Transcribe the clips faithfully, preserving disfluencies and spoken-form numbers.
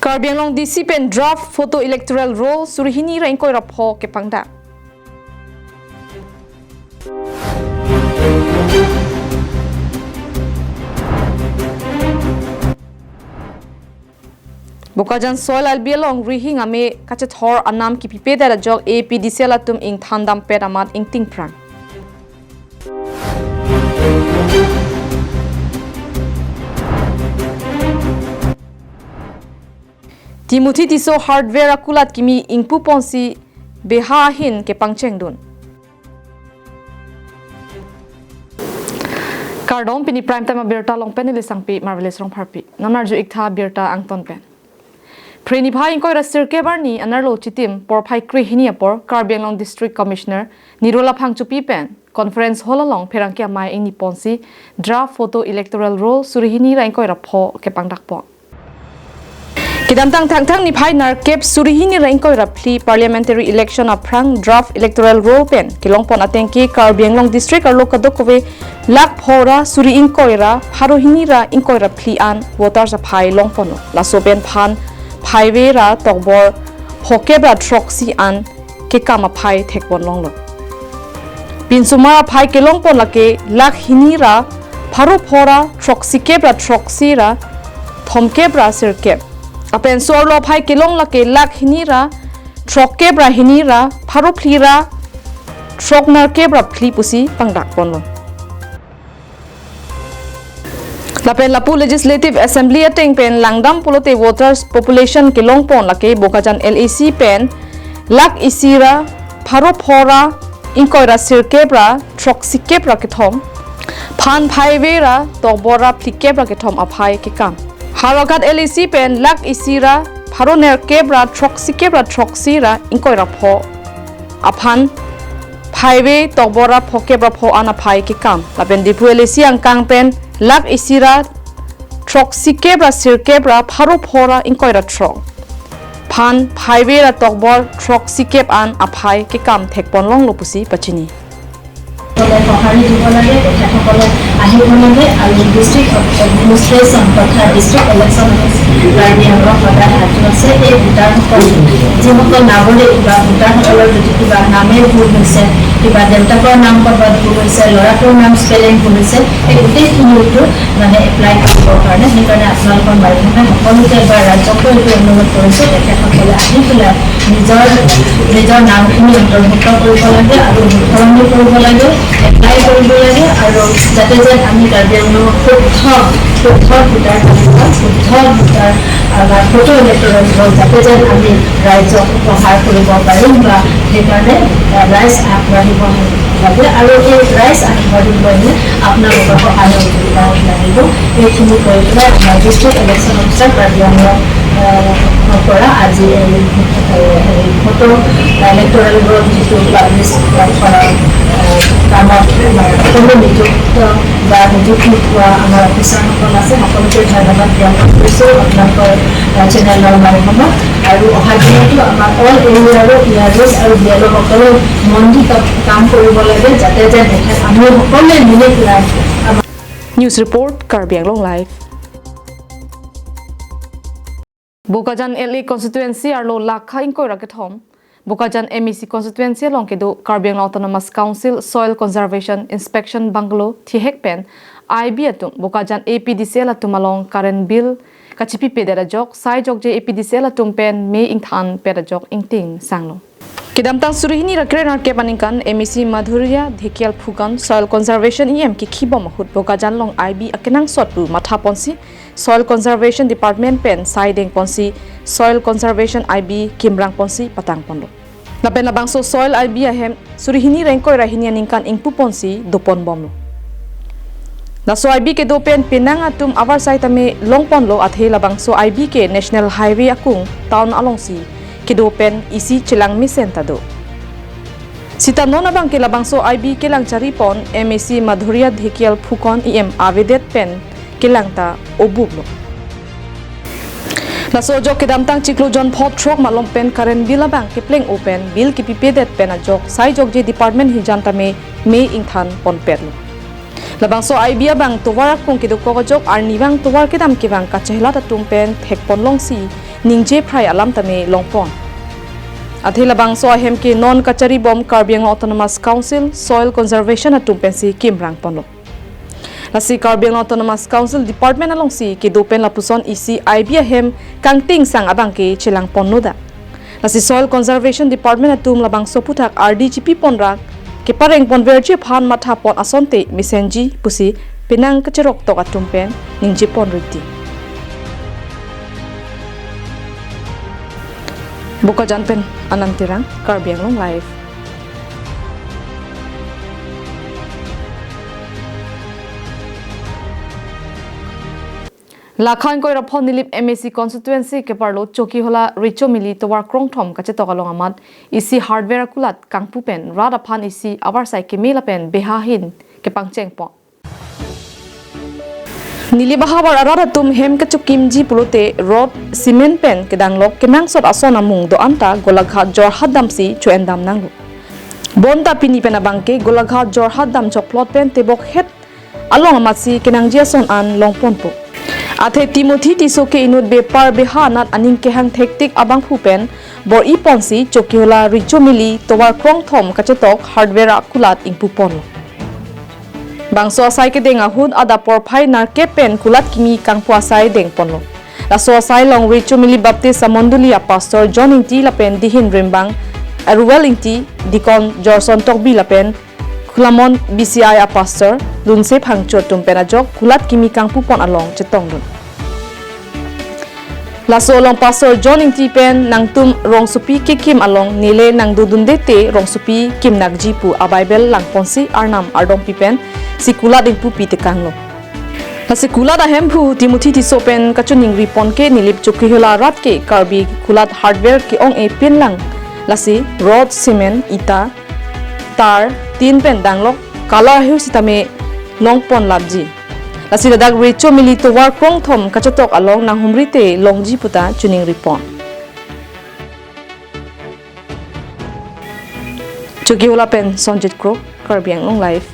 Karbi Anglong D C pen draft photo electoral roll suri hini ra ingkoi ra pho kepangdak. Bokajan soil albi along rihing ame kachethor anam kipipedet ajok A P D C L atum ingthan dampet amat ingting phrang. Timothy Tisso Hardware akulat kimi ingpu ponsi beha ahin kepangchengdun. Kardom, pini Prime Time abirta along pen neli Sangpi Marvelous Rongpharpi. Non arju iktha birta angton pen. Phre niphai ingkoi ra sirkep arni anerlo chitim porphai krehini apor Karbi Anglong District Commissioner Nirola Phangchopi pen Conference Hall along pherangke amei ingni ponsi draft photo electoral roll suri hini ra ingkoi ra pho kepangdak pon. Kedamtang Thangthang niphai nerkep suri hini ra ingkoi ra phli parliamentary election aphrang draft electoral roll pen kelong pon ateng ke Karbi Anglong District arlo kadokave lakh pho ra suri ingkoi ra pharo hini ra ingkoi ra phli an voters aphai long ponlo. Laso pen phan phaive ra tokbor phokep ra throksi an kekam aphai thek pon longlo. Pinsomar aphai kelong pon lake lakh hini ra pharo pho ra throksikep ra throksi ra thomkep ra sirkep. Lapen so-arlo aphai kelong lake lakh hini ra throkkep ra hini ra pharo phli ra throknerkep ra phli pusi pangdak ponlo. Lapen lapu Legislative Assembly ateng pen langdam pulote voters population kelong pon lake Bokajan L A C pen lakh isi ra pharo pho ra ingkoi ra sirkep ra throksikep ra kethom, phan phaive ra tokbor ra phlikep ra kethom aphai kekam. Howraghat L A C pen lakh isi ra pharo nerkep ra throksikep ra throksi ra ingkoi ra pho aphan phaive tokbor ra phokep ra pho an aphai kekam. Lapen Diphu L A C angkang pen lakh isi ra throksikep ra sirkep ra pharo pho ra ingkoi ra throk, phan phaive ra tokbor throksikep an aphai kekam thek pon longlo pusi pachini. সকলে সঁহাৰি দিব লাগে, তেখেতসকলে আহিব লাগে আৰু district administration তথা district election Karbi আংলং সদায় সাজু আছে। এই ভোটাৰসকল যিসকল নাগৰিক বা ভোটাৰসকলৰ যদি কিবা নামেই ভুল হৈছে, কিবা দেউতাকৰ নাম ক'ৰবাত ভুল হৈছে, ল'ৰাটোৰ নাম স্পেলিং ভুল হৈছে, এই গোটেইখিনিতো মানে এপ্লাই কৰিবৰ কাৰণে, সেইকাৰণে আপোনালোকৰ মাধ্যমে সকলোকে এবাৰ ৰাইজকো এইটো অনুৰোধ কৰিছোঁ, তেখেতসকলে আহি পেলাই নিজৰ, নিজৰ নামখিনি অন্তৰ্ভুক্ত কৰিব লাগে আৰু শুধৰণি কৰিব লাগে, এপ্লাই কৰিব লাগে আৰু যাতে যেন আমি কাৰ্বি আংলঙৰ শুদ্ধ, শুদ্ধ ভোটাৰ তালিকা, শুদ্ধ ভোটাৰ, আহ, বা ফটো ইলেক্টৰেল ৰ'ল যাতে যেন আমি ৰাইজক উপহাৰ কৰিব পাৰিম বা সেইকাৰণে, আহ, ৰাইজ আগবাঢ়িব লাগে আৰু এই ৰাইজ আগবাঢ়িবলৈ আপোনালোকৰ সহায় সহযোগিতা লাগিব। এইখিনি কৰি পেলাই আমাৰ ডিষ্ট্ৰিক্ট ইলেকশ্যন অফিচাৰ কাৰ্বি আংলং, আহ, পৰা আজি এই, এই, এই ফটো ইলেক্টৰেল ৰ'ল যিটো পাব্লিছ কৰাৰ, আহ, কামত আমাৰ সকলো নিযুক্ত বা নিযুক্তি পোৱা আমাৰ অফিচাৰসকল আছে, সকলোকে ধন্যবাদ জ্ঞাপন কৰিছোঁ আপোনালোকৰ, আহ, চেনেলৰ মাধ্যমত। আৰু অহা দিনতো আমাৰ অল এৰিয়াৰো ইয়াৰ আৰু বি এল অ' সকলো মন দি কা-, কাম কৰিব লাগে, যাতে যেন এঠাইত আমি সকলোৱে মিলি পেলাই আমাৰ News report, Karbi Anglong Live. Bokajan L A constituency arlo lakha ingkoi ra kethom, Bokajan M A C constituency along kedo Karbi Anglong Autonomous Council Soil Conservation Inspection Bungalow thihek pen I B atum Bokajan A P D C L atum along current bill kachipipedet ajok, sai jokje A P D C L atum pen me ingthanpet ajok ingting sanglo. Kedamtang suri hini ra kre nerkep aningkan M A C Madhurya Dhekial Phukan Soil Conservation E M kikhibom ahut Bokajan along I B akenangsot pu matha ponsi Soil Conservation Department pen sai deng ponsi Soil Conservation I B kimrang ponsi patang ponlo. Lapen labangso Soil I B ahem suri hini ra ingkoi ra hini aningkan ingpu ponsi dopon bomlo. Laso I B kedo pen penang atum avarsai tame long ponlo, athe labangso I B ke National Highway akung town alongsi kedo pen isi chelang mesen ta do. Sita non abang ke labangso I B kelang chari pon M A C Madhurya Dhekial Phukan E M avedet pen kelang ta obuk lo. Laso ajok kedamtang chiklo jon phot throk malom pen current bill abang kepleng-o pen bill kepipedet pen ajok sai jokje department hijan tame me ingthan ponpetlo. Labangso I B abang tovar akung kedokok ajok arnivang tovar kedam kevang kachelat atum pen thekpon longsi ningje phrai alam tame longpon. Athe labangso ahem ke non kacharibom Karbi Anglong Autonomous Council Soil Conservation atum pensi kimrang ponlo. Lasi Karbi Anglong Autonomous Council Department alongsi kedo pen lapuson isi I B ahem kangting sang abang ke chelang ponlo da. Lasi Soil Conservation Department atum labangso aphuthak ardi chipi ponra kepareng ponverji aphan matha pon asonte mesenji pusi penang kacherok tok atum pen ningje pon riti. Bokajan pen Anand Terang, Karbi Anglong Live. Lakha ingkoi ra phongo Nilip M A C constituency keparlo Chokihola Richo Mili tovar krongthom kachetok along amat isi hardware akulat kangpu pen rat aphan isi avarsai keme lapen beha ahin kepangcheng pon. Nilip ahavar arat atum hem kachokimji pulote rod, cement pen kedanglok kenangsot ason amung do-an ta Golaghat Jorhat damsi cho-endam nanglo. Bonta pini pen abang ke Golaghat Jorhat dam chokplot pen tebok het along amatsi kenangji ason an longponpo. Athe Timothy Tisso ke inut bepar beha anat aning kehang thektik abangphu pen bor-i ponsi Chokihola Richo Mili tovar krongthom kachetok hardware akulat ingpu ponlo. Bangso asai kedeng ahut adap porphai nerkep pen kulat kimi kangpu asai dengponlo. Laso asai along Richo Mili Baptist Amondoli apastor John Ingti lapen dihin rimbang Aruel Ingti, Deacon Jorson Tokbi lapen Khulamon B C I apastor Lunse Phangcho atum pen ajok kulat kimi kangpu pon along chetongdun. Laso along pastor John Ingti pen nangtum rongsopi kekim along nele nangdodunde te rongsopi kimnakji pu a-Bible langponsi arnam ardom pi pensi kulat ingpupi tekanglo. Lasi kulat ahemphu Timothy Tisso pen kachiningri pon ke Nilip Chokihola arat ke Karbi kulat hardware ke-ong-e pinlang. Lasi rod, cement, ita, tar, tin pen danglok kalar ahir sitame longpon lapji. Lasi ladak Richo Mili tovar krongthom kachetok along nanghumri te longji puta chiningri pon. Chokihola pen Sonjit Kro, Karbi Anglong Live.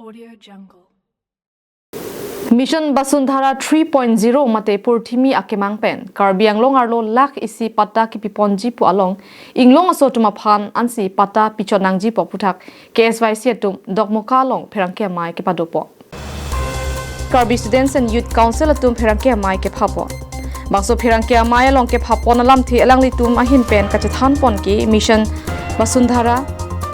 Audio Jungle. Mission Basundhara three point zero mate Purthimi akemang pen Karbi Anglong arlo lakh isi patta kepiponji pu along inglong aso atum aphan ansi patta pichot nangji pu aphuthak K S Y C atum Dokmoka along pherangke amei kepadopo. Karbi Students and Youth Council atum pherangke amei kephapo. Bangso pherangke amei along kephapon alamthe alanglitum ahin pen kachethan pon ke Mission Basundhara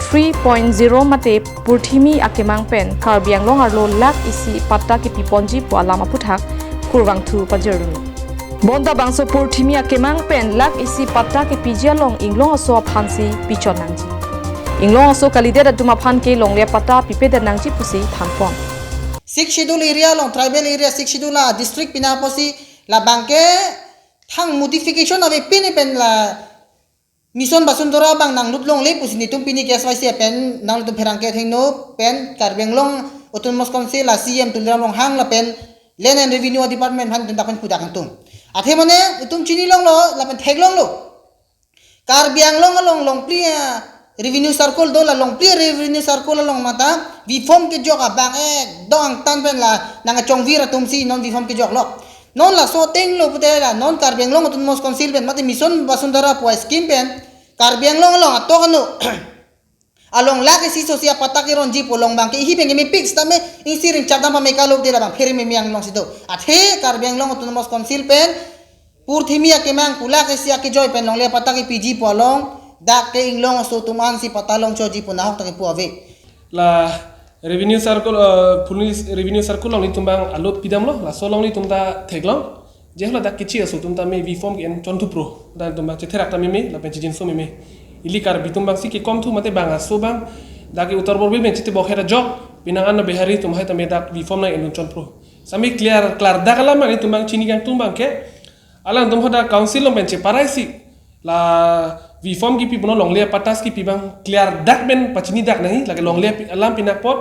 three point zero mate Purthimi akemang pen Karbi Anglong arlo lakh isi patta kepiponji pu alam aphuthak kurvangthu pajirlo. Bonta bangso Purthimi akemang pen lakh isi patta kepiji along inglong aso aphansi pichot nangji. Inglong aso kalidet atum aphan ke longle patta pipedet nangji pusi thanpon. Sixth Schedule area along, tribal area, Sixth Schedule a district pina apotsi labang ke thang modification ave pini pen la Mission Basundhara abang nanglut longle pusi netum pini K S Y C pen nangtum pherangke athengno pen Karbi Anglong Autonomous Council a C E M Tuliram Ronghang lapen Land and Revenue Department aphan netum dak pen pudak nangtum. Athe mane netum chini longlo lapen theklonglo. Karbi Anglong along longpli, ah, revenue circle do, la longpli revenue circle along mata V form kejok abang ekdom angtan pen la nangchongvir atumsi non V form kejoklo. Non laso ateng lo pute la non Karbi Anglong Autonomous Council pen mate Mission Basundhara pu scheme pen Karbi Anglong along atok ano along lakh isi aso si apatta keronji pu along abang ke ihi pen kemepik sitame isi ring chardam pame kalo pute labang phere meme anglong si do. Athe Karbi Anglong Autonomous Council pen Purthimi akemang pu lakh isi akejoi pen longle patta kepiji pu along dak ke inglong aso atum ansi patta longchoji pu nahok ta kepu ave. La revenue circle, eh, police revenue circle along netum abang allot pidamlo, laso along netum ta theklong. Je hala dak kechi aso atum tame V form ke-en chonthu pro. Dak netum abang chetherak ta meme, lapen chijinso meme. Ili Karbi atum abangsi kekom thu mate bang aso abang dak ke Uttar Borbil pen chitebok hera jok, pinang an Bihari atum hai tame dak V form nang-en chonthu pro. Sami clear, clear dak alam netum abang chini kangtung abang ke. Alangtum hadak council along pen cheparai si la V form kipi punon longle apatta kipi abang clear dak pen pachini dak nangji, lake longle api- alam pinakpot,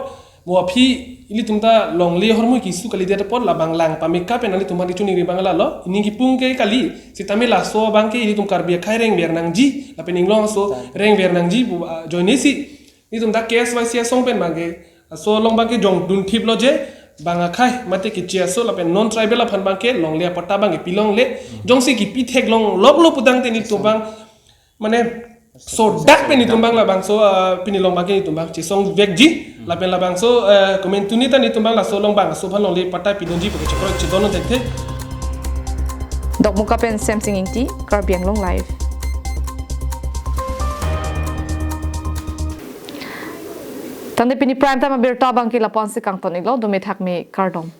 mo aphi ilitum ta longle ahormu kisu kalidet apot labang lang pameka pen ilitum abang kechoningri abang lalo, ining kipung ke kali, sitame laso abang ke ilitum Karbi akhai rengver nangji, lapen inglong aso rengver nangji pu, ah, ajoinesi, ilitum ta K S Y C asong pen abang ke, aso along abang ke jongdun thiplo je, bang akhai, mate keche aso lapen non tribal aphan abang ke longle apatta abang ke pilongle, jongsi kipi theklong loklo putangte ilitum abang, mane, so dak pen ilitum abang labangso, ah, pini along abang ke ilitum abang chesong vekji, lapen labangso, eh, komantu ni ta ilitum abang laso along abang aso aphan longle apatta pidunji pu ke chekro chedon thekthe. Dokmoka pen Semsing Ingti, Karbi Anglong Live. Tangte pini prime time abirta abang ke lapu-an si kangton iklo, dome thakme kardom.